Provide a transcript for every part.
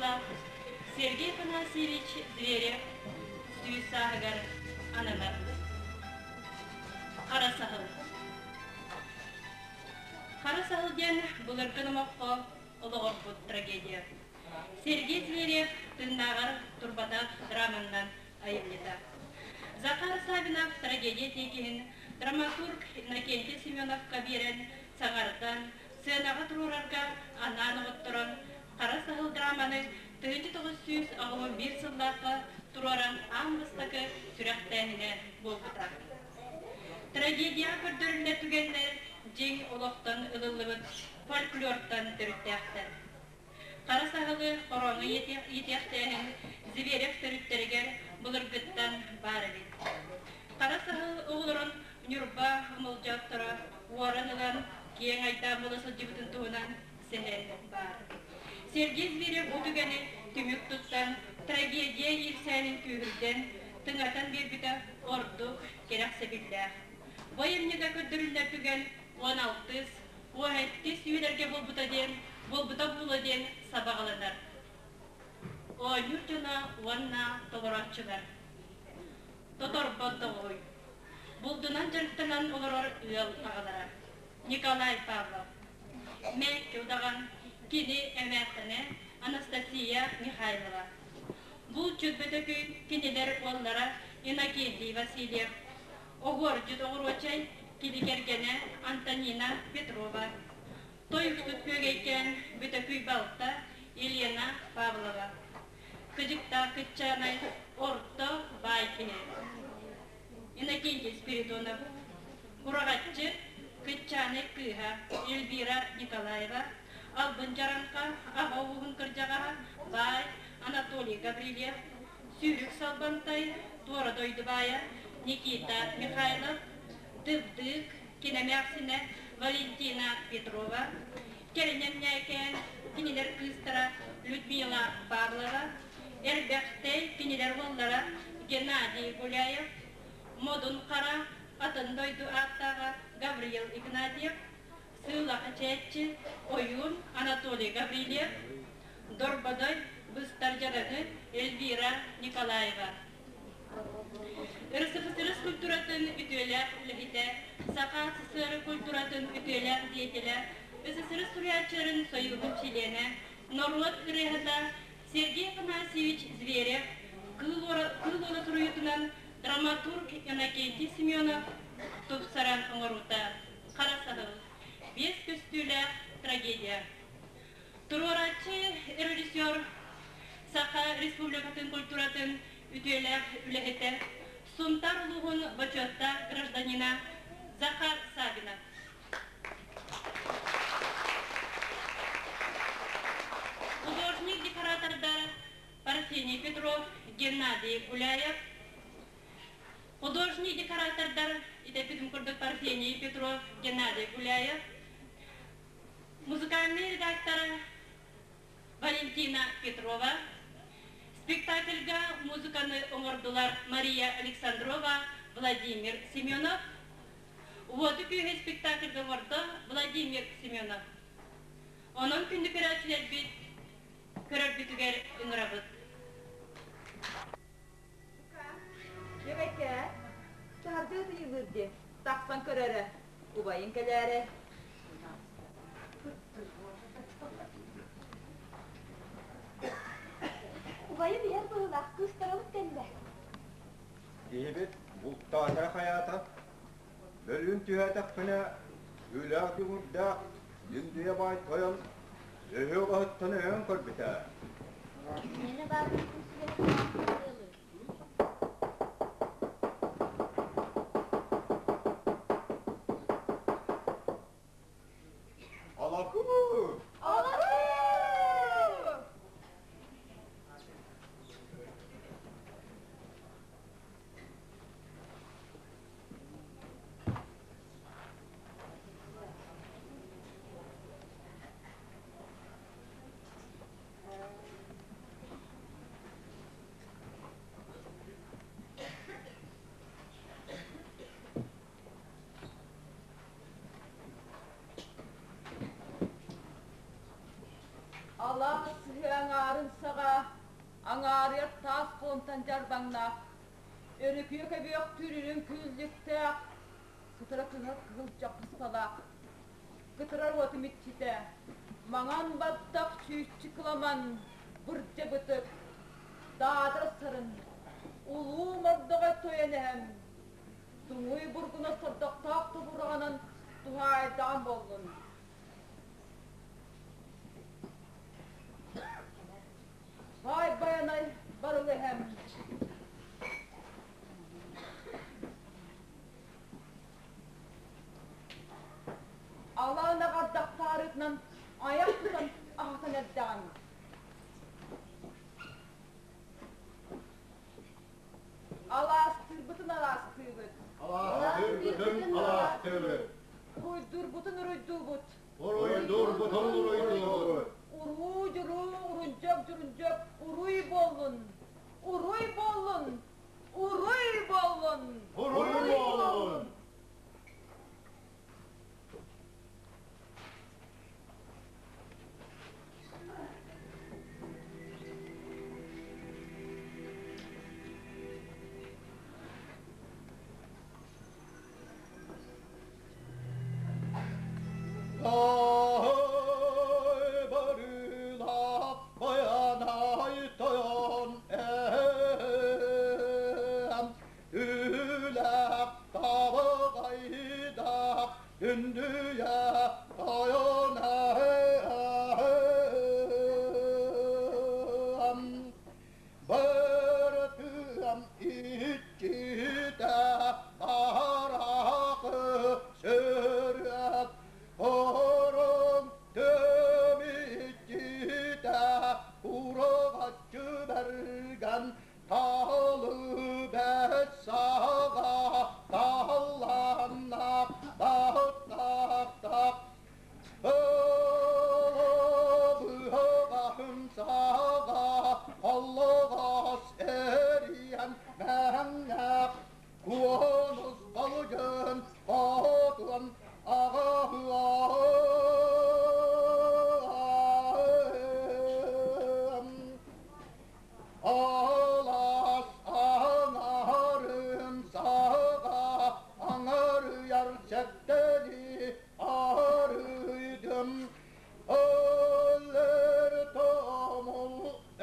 уола Сергей Афанасьевич Зверев сүүс сааһыгар ананар. Хара саһыл. Хара саһыл диэн былыргы номоххо олоҕурбут трагедия. Сергей Зверев тыыннааҕар турбатах драманнан айымньыта. Захар Савинов трагедия тиэкиһин драматург Иннокентий Семеновка биэрэн, саҥардан, сыанаҕа туруорарга анаан оҕотторон, Хара саһыл драманы 1981 сыллаахха туруоран аан бастакы сүрэхтээһинэ буолбута. Трагедияҕа көрдөрүллэр түгэннэр дьиҥ олохтон ылыллыбыт фольклортан төрүттээхтэр. Хара саһылы хорооҥҥо иитиэхтээһин Зверев төрүттэригэр былыргыттан баар эбит. Хара саһыл оҕолорун Ньурба омолдьоотторо уоран ылан киэҥ айдаан буола сылдьыбытын туһунан сэһэн баар. Сергей Зверев бу түгэни түмүк туттан, трагедия иирсээнин күүһүрдэн, тыҥатан биэрбитэ ордук кэрэхсэбиллээх. Бу айымньыга көрдөрүллэр түгэн 16-ыс, 17-ис үйэлэргэ буолбута диэн, буолбута буолуо диэн сабаҕаланар. Оонньуур дьоно уонна толорооччулар. Тоторбот доҕоруй. Булдунан дьарыктанан олорор ыал аҕалара. Николай Павлов. Мэкки удаҕан, кини эмээхсинэ Анастасия Михайлова. Булчут бөтөкүй кинилэр уоллара Иннокентий Васильев, оһуордьут оҕуруочай кини кэргэнэ Антонина Петрова, тойуксут күөгэйкээн Бөтөкүй балта Елена Павлова, кыдьыктаах кыччаанай орто баай киһи Иннокентий Спиридонов, Кураҕаччы Кыччаанай кыыһа Эльвира Николаева, Албын Дьараҥха аҕа ууһун кырдьаҕаһа баай Анатолий Гаврильев, Сүүрүк Салбантай, Туора дойду баайа Никита Михайлов, Дыбдык кинэмээхсинэ Валентина Петрова, Кэринэн Ньээкээн кинилэр кыыстара Людмила Павлова, Эрбэхтэй кинилэр уоллара Геннадий Гуляев, Модун Хара атын дойду ааттааҕа Гавриил Игнатьев, Сыылах Чээччи ойуун Анатолий Гаврильев, Дорбодой быстар дьадаҥы Эльвира Николаева. РСФСР культуратын үтүөлээх үлэһитэ, Саха СССР культуратын үтүөлээх деятелэ, СССР суруйааччыларын сойууһун чилиэнэ, норуот ырыаһыта Сергей Афанасьевич Зверев Кыыл уола суруйуутунан драматург Иннокентий Семенов тупсаран оҥоруута Хара саһыл биэс көстүүлээх трагедия. Туруорааччы режиссер Саха Республикатын культуратын үтүөлээх үлэһитэ, Сунтаар улууһун бочуоттаах гражданина Захар Савинов. Художник-декоратордар Парфений Петров, Геннадий Гуляев, художник-декоратордар идэппитим курдук Парфений Петров, Геннадий Гуляев, музыкальный редактор Валентина Петрова, спектакльга музыканы оҥордулар Мария Александрова, Владимир Семенов, Уоту күүһэ спектакльга оҥордо Владимир Семенов. Онон күндү көрөөччүлэрбит көрөрбүтүгэр ыҥырабыт. Дьэбэкэ, таһырдьа ытыйылыыр диэн тахсан көрөрө, убайын кэлээрэ. Убайым иһэр быһыылаах кыыстарабыт кэллэ. Киһибит бултаатара хайаата, бөлүүн түһээтэхпинэ, түүлээх дьугурдаах Дүндүйэ баай тойон өһүө баһыттан өһөөн көрбүтэ. Миэнэ баар сүбэһин Алаку! Алаку! Алаас сыһыы аҥаарын саҕа аҥаарыйар таас холумтан дьарбаҥнаах, өрүкүйэ көбүөхтүүр үрүҥ күүллүктээх, сытара кыһыл кыһыл чаппыспалаах, кытарар уотум иччитэ, маҥан баттах чүүччү кыламан, бырдьа бытык, даадара сарын, улуу мордоҕой тойон эһэм, туҥуй бургуна сордохтоох тобураҕынан туһаайдаан буоллун. Баай Байанай барыл эһэм. Алаан аҕардахтаарытынан айах тутан аһатан эрдэҕиҥ. Алаастыырбытын алаастыыбыт. Алаастыырбытын алаастыыбыт. Уруйдуурбутун уруйдуубут. Уруйдуурбутун уруйдуубут. Уруу-дьуруу, урундьук-дьурундьук, уруй буоллун! Уруй буоллун! Уруй буоллун! Уруй буоллун! Быртыам иччитэ бараахы сөрүөт Орон төмүччүтэ куругаччы бэргэн Таалы бэт саҕа таалланна баттахтах Ылабыһаҕаһын саҕа холлоҕос эриэн мэҥнэх Куонус балыгын хотун аҕаһыам Алаас аҥарын саҕа аҥарыйар сэттэни арыйдым Өлөр томул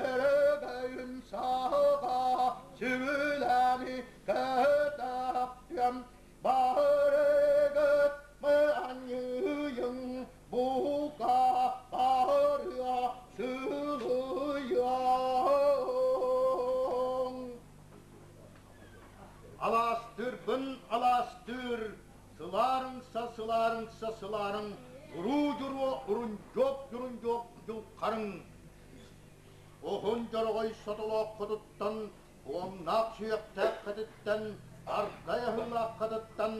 өрөгөйүн саҕа сүлэни көтөхтүм Барыгыт аньыйыҥ бука барыа сылыйыаҥ Алаастыырбын алаастыыр, сылаарыҥса сылаарыҥса сылаарыҥ, уруу-дьуруо урундьуоп-дьурундьуоп дьулхарыҥ. Уһун дьороҕой сотолооххутуттан, уомнаах сүһүөхтээххититтэн, ардай аһыылааххытыттан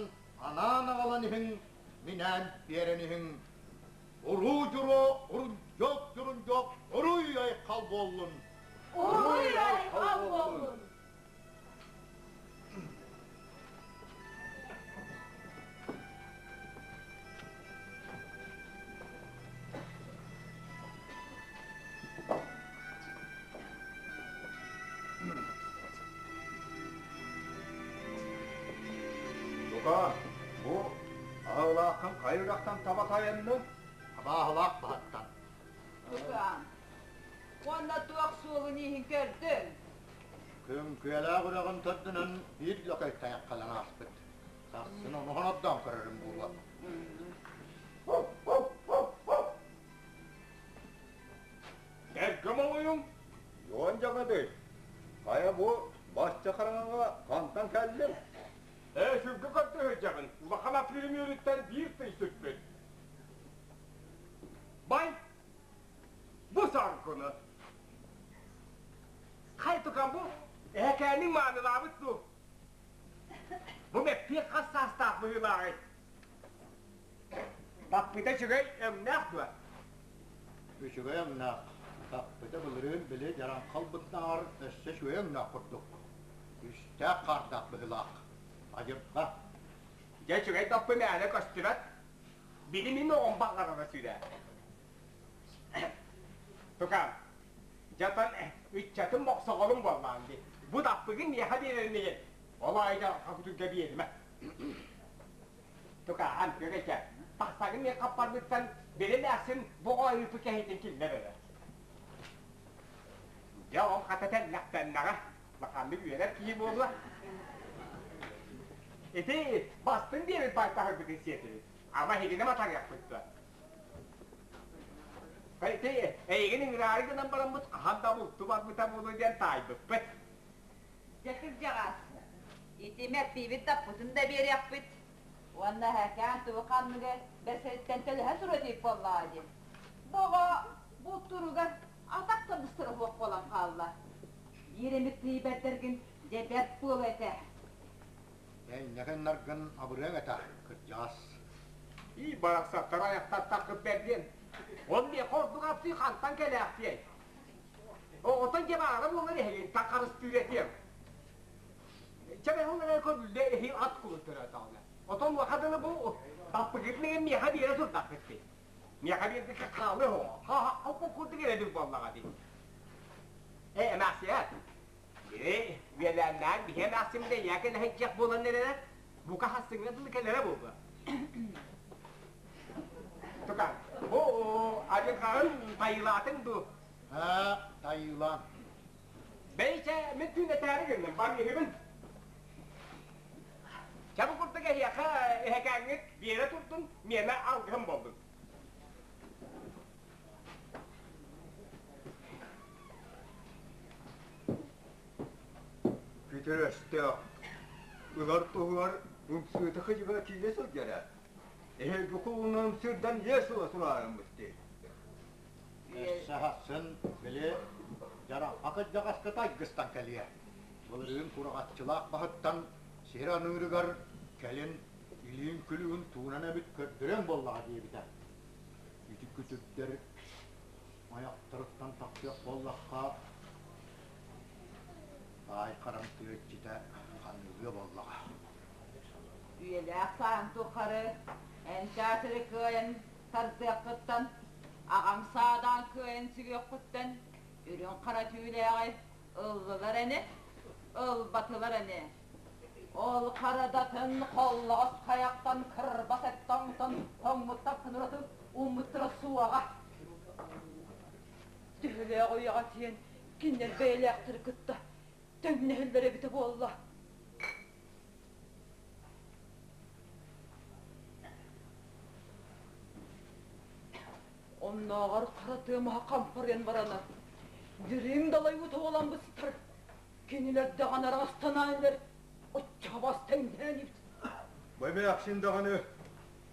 анаан аҕалан иһиҥ, минээн биэрэн иһиҥ. Уруу-дьуруо урундьуоп-дьурундьуоп уруй-айхал буоллун! Уруй-айхал буоллун! Лука, бу аһылааххын хайырахтан таба тайанны? Абааһылаах баһыттан. Лука, уонна туох суолун иһин көрдүҥ? Күҥкүөлээх үрэҕин төрдүнэн биир лөкөй тайаххалан ааспыт. Сарсын ону ордоон көрөрүм буолуо. Эргим оҥойуҥ, Йуон дьаҥадый, хайа бу бачча хараҥаҕа хантан кэллиҥ? Ээ, сүргү көрдөһүдьэҕин, улахан апрель үөрүттэн биир тый сүппүт. Бай, бу саргыны Хайтукан бу эһэкээниҥ маанылаабыт дуу? Бу мэппиэт хас саастаах быһыылааҕый? Таппыта үчүгэй өҥнөөх дуо? Үчүгэй өҥнөөх. Таппыта былырыын били дьараҥхал бытнааҕар өссө үчүгэй өҥнөөх курдук. Үстээх хаардаах быһыылаах. Адьырҕа. Дьэ үчүгэй таппы мээнэ көстүбэт. Били мин оҕом баҕарара сүрэ. Тукаам, дьатан ыччатым мохсоҕолум буоллаҕын дии. Бу даппыгын миэхэ биэрэрин иһин, ол аайы дьарҕа биэримэ. Тукаам, күөгэчэ, тахсагын миэхэ хаппарбыттан били эмээхсин бу оойупу кэһиитин киллэр эрэ. Дьэ, ол хата тэллэхтэннэҕэ, улаханнык үөрэр киһи буолуо. Ити бастыҥ диэбит байтаһырбытын сиэтибит. Ама эһигини матарыахпыт дуо? Ити эйигин ыҥыраары гынан бараммыт хаһан да булту барбыта буолуо диэн таайбыппыт. Дьэ кырдьаҕас, ити мэппиибит таппытын да биэриэхпит. Уонна эһэкээн тугу ханныгы бэрсэриттэн төлөһө туруо диир буоллаҕа дии. Бу оҕо бултууругар атах да быстара суох буолан хаалла. Биир эмит тиийбэттэргин дьэ бэрт буолуо этэ. Эйнэхин наргын абырыаҥ этэ, кырдьаҕас. Ии барахсаттар айахтаттаххыт бэрдиэн. Ол миэхэ ордук апсыы хантан кэлээхтиэй? Оҕотон дьэ баара буолар эһигинтэн харыстыыр этиэм. Чэ ол эрэ көрүллэ эһи ат кулун төрөөтөҕүнэ. Отон уоха дылы бу таппыгыт миҥин миэхэ биэрэ турдаххыт дии. Миэхэ биэрбиккэ хаалыа оҕо. Ха-ха курдук эрэбил буоллаҕа дии. Э, эмээхсиэ, Били үөлээннээн биһи эмээхсиммит эйиэхэ кэлэ сылдьыах буолан эрэрэ, бука хассыҥҥа дылы кэлэрэ буолуо. Тука, бу адьырҕаҕын тайыылаатыҥ дуу? Аа, тайыылаан. Бэйчэ, мин түүн этээри гынным, барыыһыбын. Чэ, бу курдук эһиэхэ эһэкээҥҥит биэрэ турдун, миэнэ алгыһым буоллун. Күтэр өстөөх ылар туһугар ымсыыта кыдьыга киирэ сылдьар ээ. Эһиги кулунан ымсыырдан иэс ыла тураарыммыт дии. Өссө сахсын били дьараҥха кырдьаҕаска тайгыстан кэлиэ. Былырыын кураҕаччылаах баһыттан сир аныырыгар кэлин илиин күлүгүн туунан эбит көрдөрүөҥ буоллаҕа диэбитэ. Ити күтүрдэр айахтарыттан тахсыах буоллахха, баай харам тыа иччитэ ханыылыа буоллаҕа. Үйэлээх сааһын тухары эн театры кыайан тардыаххыттан, аҕаҥ саадаан кыайан сүгүөххүттэн үрүҥ хара түүлээҕи ыллылар ини, ылбатылар ини. Ол харадатын холлоҕос хайахтан кырбас эттоҥтон тоҥмуттартан ураты ууммуттара суоҕа. Төһөлөөх үйэҕэ тиийэн кинилэр бэйэлээхтэри кытта тэҥнэһэллэр эбитэ буолла. Оннооҕор хара тыа маһа хампарыйан барана, дириҥ далай утуолан быстар. Кинилэр даҕаны араҥастанааннар оччоҕо тэҥнээн ибит. Бу эмээхсин даҕаны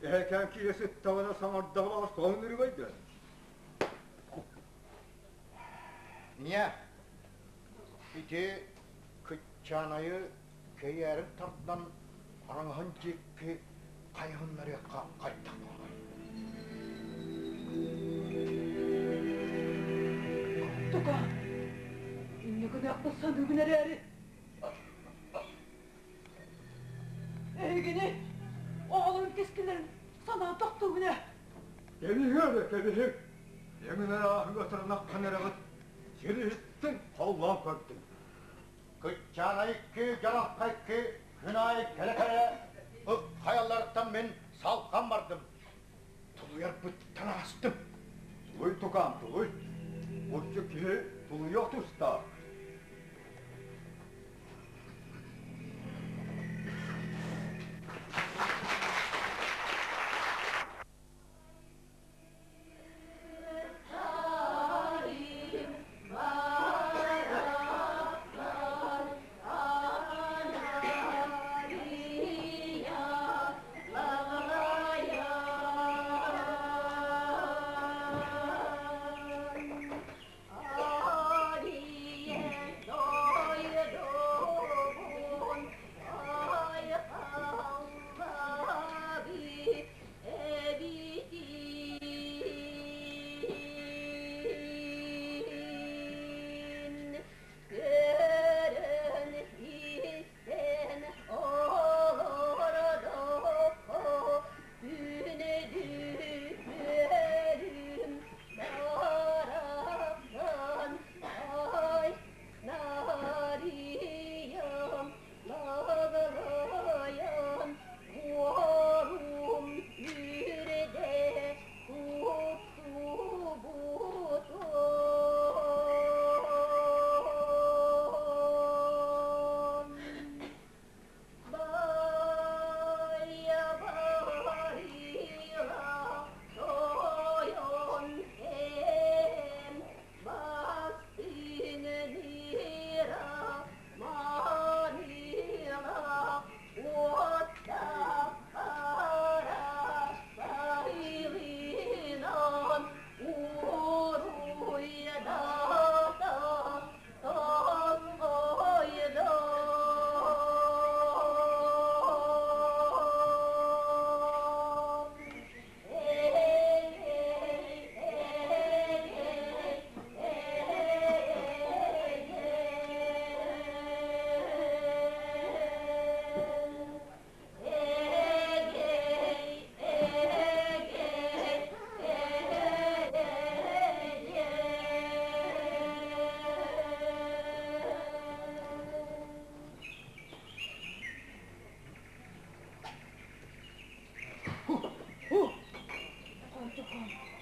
эһэкээн киирэ сыттаҕына саҥардаҕына остоһун үрүгэйдэ. Ийэ, ити кыччаанайы кэйээрин тардан араҥаһын диэки хайыһыннарыахха хайдах буолуой? Тука, инньэ гыныахпын саныыбын эрээри, эһигини оҕолорум кэскиллэрин санаан тохтуубун ээ. Кэбиһиҥ эрэ, кэбиһиҥ! Эҥин арааһыҥ атырынаххын эрэҕит, сириһиттин холлоон көрдүм. Кыччаана икки, дьарахха икки, күн аайы кэлэ-кэлэ хайаларыттан мин салҕан бардым. Тулуйарбыттан аастым. Тулуй тукаам, тулуй. Оччо киһи тулуйуох тустаах.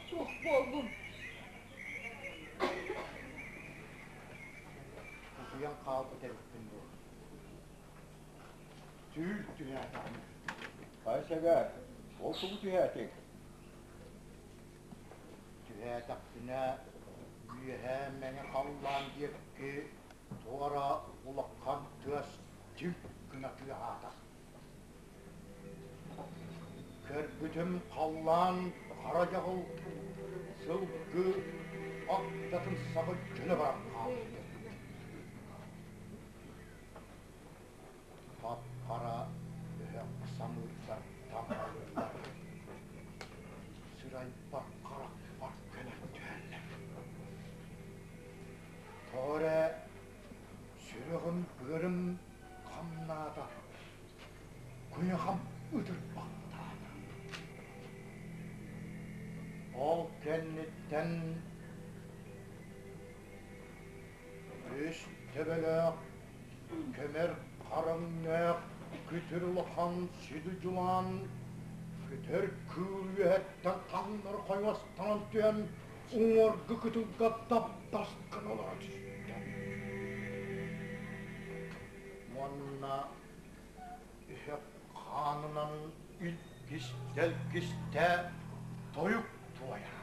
Туох буоллун? Утуйан хаалбыт эбиппин дуо? Түүл түһээтэҕим. Хайа сэгээр, ол тугу түһээтиҥ? Түһээтэхпинэ, үөһээ мэҥэ халлаан диэки туора улахан тыас дьиҥ гына тыаһаата. Көрбүтүм халлаан хара дьаҕыл сылгы агдатын саҕа дьөлө баран хаалбыт. Хап-хара өһөх самыырдар таҥалыыллар, сырайбар харахпар кэлэн түһэллэр. Тоҕо эрэ сүрэҕим быарым хамнаата, куйахам ытырбахтаата. Ол кэнниттэн үс төбөлөөх көмөр хараҥнаах күтүр улахан сүдү дьулаан күтэр кыыл үөһэттэн таҥнары хойуостанан түһэн уҥуоргу кытылга дап-дас гына олоро түстэ уонна өһөх хаанынан илгистэ-илгистэ тойук туойар.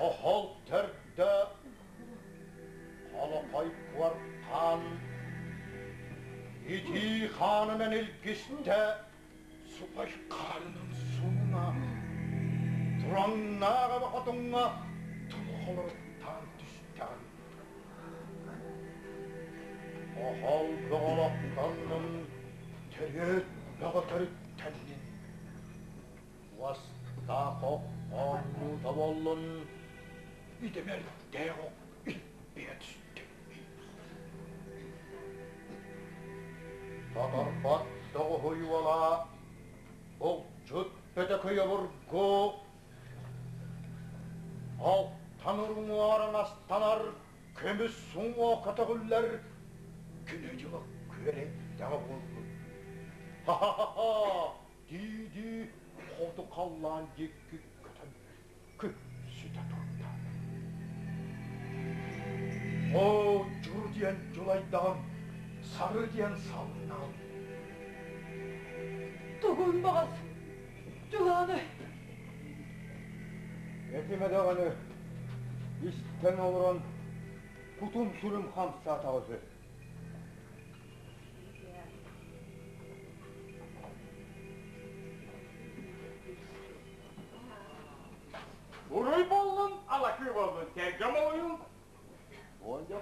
Оһол төрдө холохой куоркаан итии хаанынан илгистэ супай хаанынан сууна тураҥнаах эбэ хотуҥҥа тулхолоруттаан түстэҕин. Оһол бөҕөлөхтоннун төрүөт бөҕө төрүттэннин Уостаах ох оонньуу тоболлун, идэмэрдээх ох илбийэ түстүм. Тоторбот тоҕуһуй уола, булчут бөтөкөй обургу, алтан уҥуоран астанар көмүс уҥуох көтөҕүллэр күнэ-дьыла күөрэйдэҕэ буоллун. Ха-ха-ха! Дии-дии хоту халлаан диэки көтөн күпсүтэ турда. Оо, дьур диэн дьулайдаҕым, сары диэн салыннаҕым. Тугун баҕас, дьулааны. Этимэ даҕаны, истэн олорон кутум-сүрүм хамсаатаҕа үһү. Уруй буоллун, алакыы буоллун, сэргэм олуйун. Уонча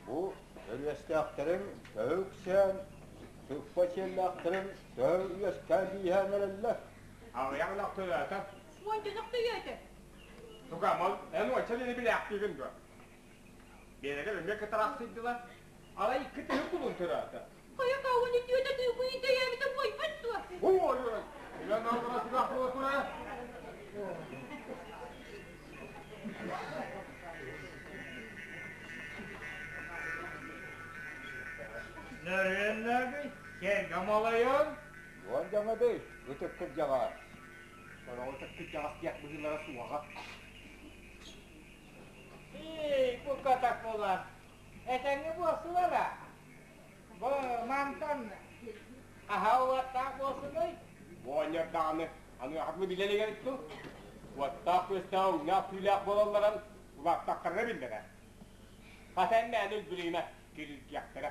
Бу өрүөстээхтэриҥ төһө үксээн, сыппа сиэллээхтэриҥ төһө үөскээн бииһээн эрэллэр? Аҕыйах ынах төрөөтө. Уонча ынах төрөөтө. Тугамал, эн уонча диэни билээхтиигин дуо? Биэрэгэр эмиэ кытараахсыйдылар. Арай икки тыһы кулун төрөөтө. Хайа кауны түөтэ тыыкуйун төйөөбүтэ буойбат дуо? Ой, Үлэн алдыра сүрэх буола турар. Нөрүөннөөгүй, сэргэ малайын. Уон дьаҥадый, ытык кырдьаҕас. Сороҕу ытык кырдьаҕас диэх быһыылара суоҕа. Эй, бу катак буолар. Этэҥҥэ буолсулара. Бу мантан аһа уоттаах буолсунуй? Буонньар даҕаны аныахатыны билэн игэрит дуу? Уоттаах күөстээх уҥнаах түүлээх буолалларын улааттахтарына биллэрэ. Хата эн мээнэ үлбүрүйүмэ, кирилгиэхтэрэ.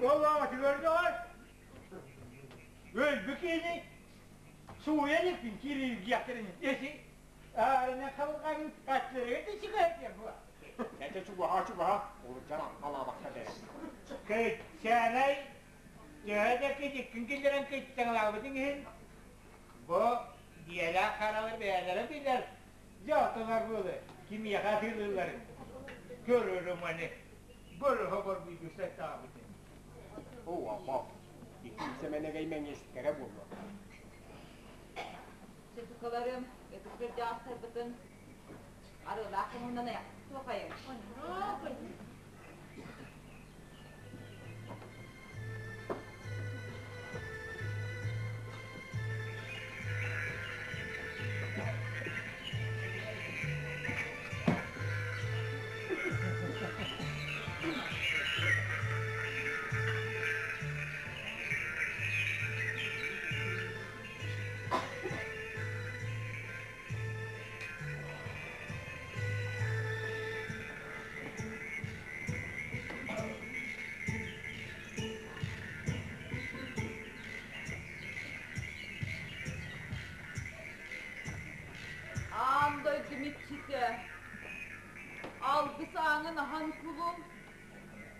Олоҕутугар доҕор, өлбүт киһини сууйан иппин кирилгиэхтэрин эси Аарына халҕанын аттарыгар да чугаһатыах буо. Этэ чугаһа чугаһа, урдьан алаабакка бэрэ. Кыычаанай төһө да кичиккин киллэрэн кыттаҥалаабытыҥ иһин, бу дьиэлээх харалар бэйэлэрэ билэр дьоотолор буолуо, кимиэхэ атыылыылларын көрөрүм аны бөрөһө борбуйгу сатаабытын. Оо, апа, ити сэмэнэгэй мэҥиэстэрэ буолуо. Чөтүкаларым, ытык кырдьаҕастарбытын арыылаах хомуһунан туохайыҥ. иччитэ, алгыс ааҥын аһан кулун,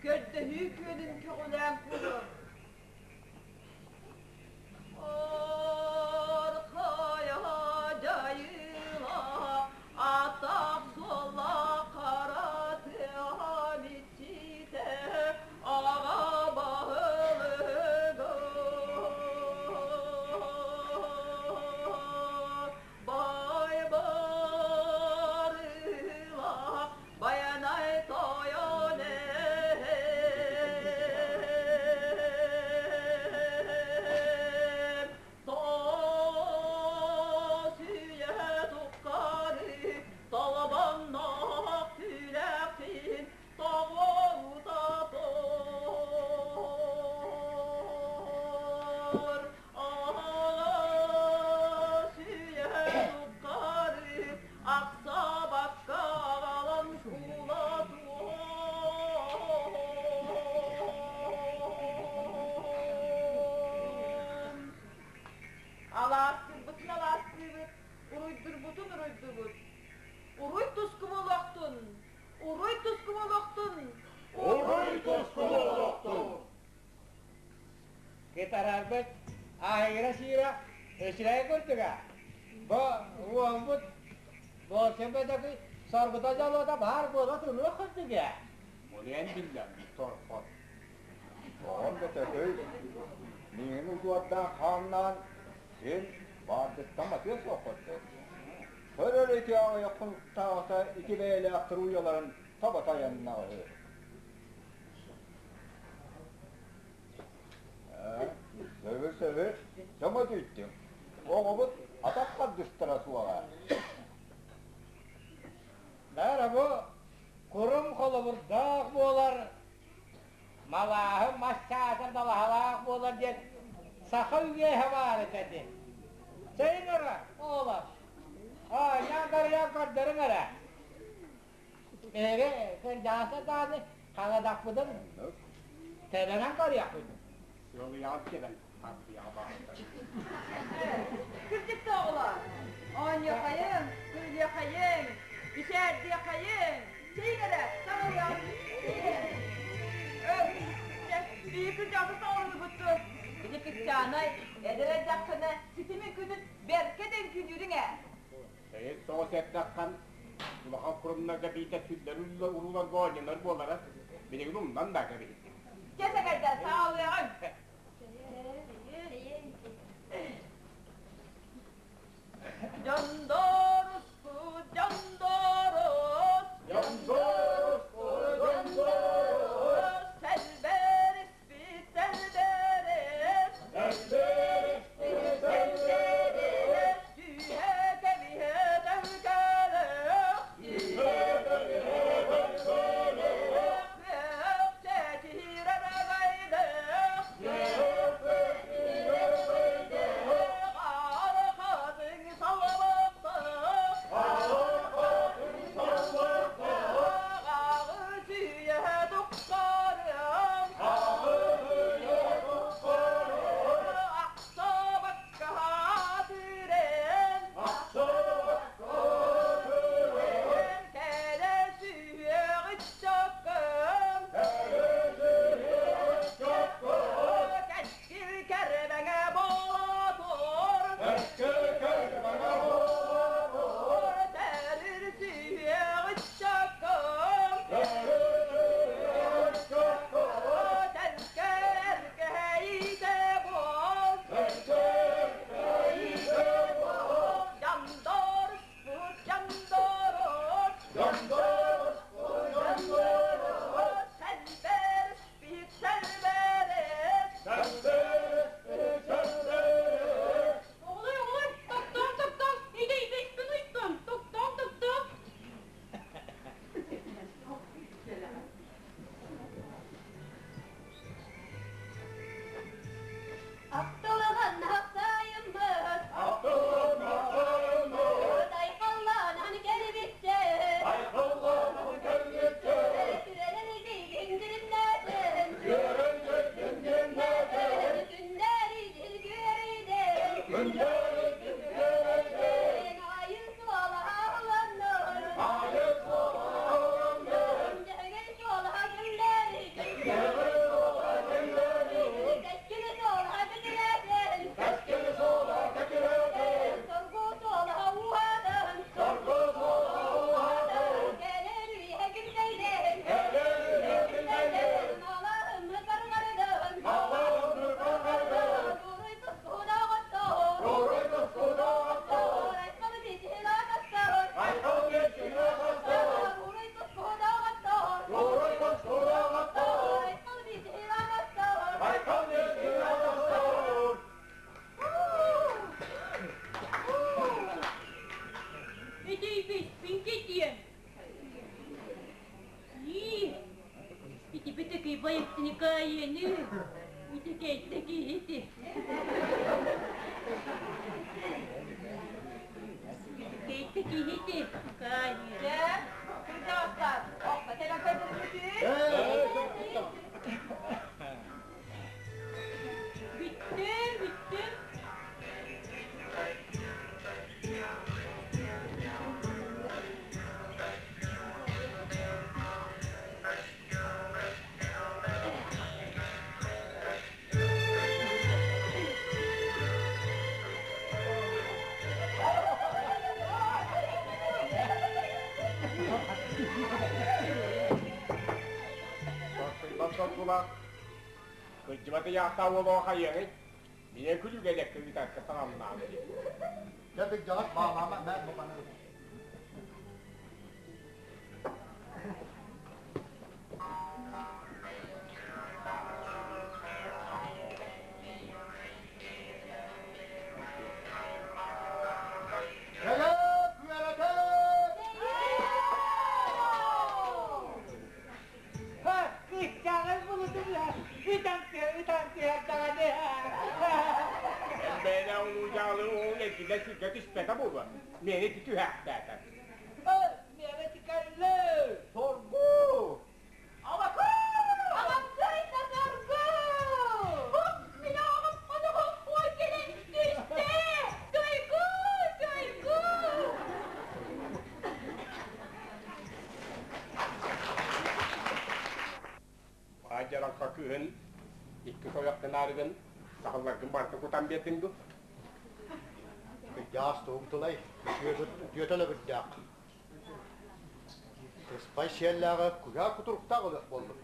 көрдөһүү күөнүн көҕүлээн кулун. Архая дьайыла, атах суола хара тыам иччитэ, аҕа баһылыга. Бай барыла, Байанай тойон эһэм, Таас үйэ тухары талабаннаах түлэхтин тоҕута тор. Аас үйэ тухары Ахсаабакка аҕалан куулатуом. Алаастыырбытын алаастыыбыт, уруйдурбутун уруйдубут. Уруй туску буолуохтун! Уруй туску буолуохтун! Уруй туску буолуохтун! Кытарарбыт аһыыра-сиирэ үчүгэй курдуга. Бу уолбут Болшебедеки соргута дьолуота баар буола туруох курдуга. Муруйан биллэр торхот. Оҕом бөтөкөй, миигин удьуордаах хааннаан син баардыттан матыа суох курдук. Көрөр ити аҕыйах хонуктааҕыта ити бэйэлээх туруйаларын таба тайаннаҕа үһү. Сөбү-сөбү, сөҥө түттүҥ. Оҕобут атах тардыстара суоҕа. Бары бу курум холобурдаах буолар, малааһын мас чаатар далаһалаах буолар диэн саха үгэһэ баар этэ дии. Чэйиҥ эрэ, оҕолор. Оонньоон көрүлээн көрдөрүҥ эрэ. Эһиги кырдьаҕастар даҕаны хаҥадахпытын тэбэнэн көрүөхпүт. Сыалыйаҕын кэлэн тардыйаҕа баҕардар. Кырдьык да оҕолор, оонньуохайыҥ, күлүөхайыҥ, мичээрдиэхэйиҥ, чэйиҥ эрэ, саҥарыаҕыҥ. Биир кырдьаҕасы саҥарыллыбыттар. Ити Кыччаанай эдэр эрдэххинэ ситимин күтүт бэркэ да үҥкүүлүүрүҥ ээ. Эйэ соҕус эрдэххин улахан курумнарга биитэ сүллэр урууларга оонньонор буолара билигин умнан да кэбиһиттим. Чэ сэгэрдэ саҕалыаҕыҥ. Дьондоруску, дьондорус, Дьондоруску, дьондорус, сэлбэриспит, сэлбэрис, сэлбэриспит, сэлбэрис, Түһэ кэбиһэ төлкөлөөх, түһэ кэбиһэ төлкөлөөх, күөх чэчир арагайдах, күөх чэчир арагайдах, Архатын салалыктах. Икки киһити. Дьэ, кырдьаҕастар, охто тэбэн көрдөрбүтүй? Бүттүм, бүттүм. Соргулаах, кырдьыбаты яхта уолуға хайыаҥый? Миэ күлүгэ элэккэ ыытарга санамнаан дии. Дьэ, кырдьаҕас баалаама, мэ, бу маны. Кэлэ, күөрэтэ! Ха, кыысчааҕын булутум ытан ытан түһэрдэҕэ Бэйэ улуу-дьаалы уол эргиллэн сиргэ түспэтэ буолуо. Миэнэ ити түһээхтээтэ. Миэнэ тикэллэ! Соргу! Абаккай Соргу! Мин оҕом хоноһом ой кэлэн түстэ! Сойку, сойку! Баадьаралха кыһын икки сойохтонаарыгын сахалларгын барыта кутан биэрдиҥ дуу? Кырдьаҕас тугуҥ тылай, үтүөтэ өлөбүрдээх. Сыспай сиэллээҕи куйаар кутуруктаах ылыах буоллум.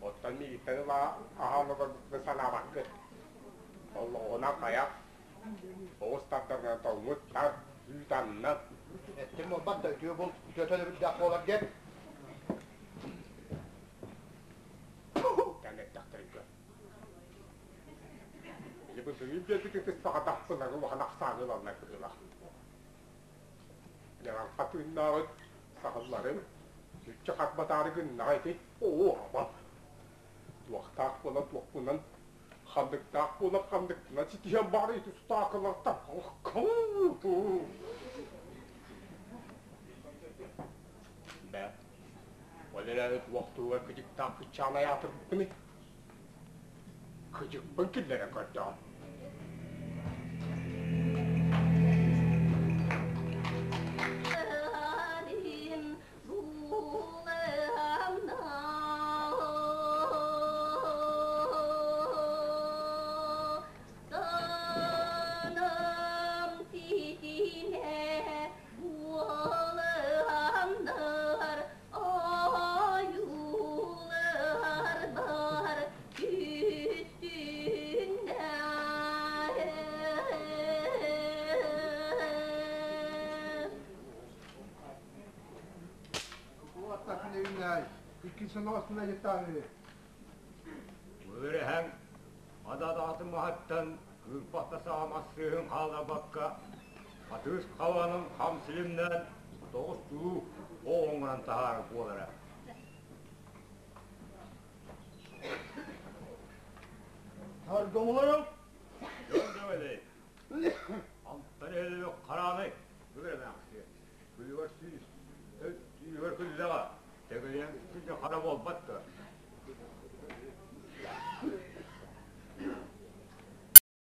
Оттон миигиттэн ыла аһаан олорбуккун санаабаккын. Оллоҕуна хайах, оҕус тардарынан тоҥмут тар, үүт анна. Эттим буолбат да үтүө бул, үтүөтэ өлөбүрдээх буолар диэн. Тэн эттэхтэрин көр. Бу биэрбит ытыспаҕа даппылары улахан ахсааны ылаллар быһыылаах. Дьаҥалха тыыннааҕыт саһылларын сүччэ харбатаары гыннаҕа ити. Оо, аба! Туохтаах буолан туохпунан, ханныктаах буолан ханныктынан ситиһэн баара ити сутаакылартан Бэ, ол эрээри туох туһугар кыдьыктаах кыччаанай аатырбыппыный? Кыдьыкпын киллэрэн көрдөҕүм. Ойуулар бар үстүнэ Үөрэһэҥ ададаатын маһыттан кыырпахта саҕа массыыһын хаалларбакка, хатыыс хабанын хам силимнээн тоҕус чулуу оҕоҥунан таһаарар буолара. Таргомолорум! Дьон дөбөлөй! Алтан өлүк хараанай, бүгүр эмээхсиэ. Күлүгэр сүүс, түүгэр күллэҕэ, тэгэлиэн күннэ хара буолбат да.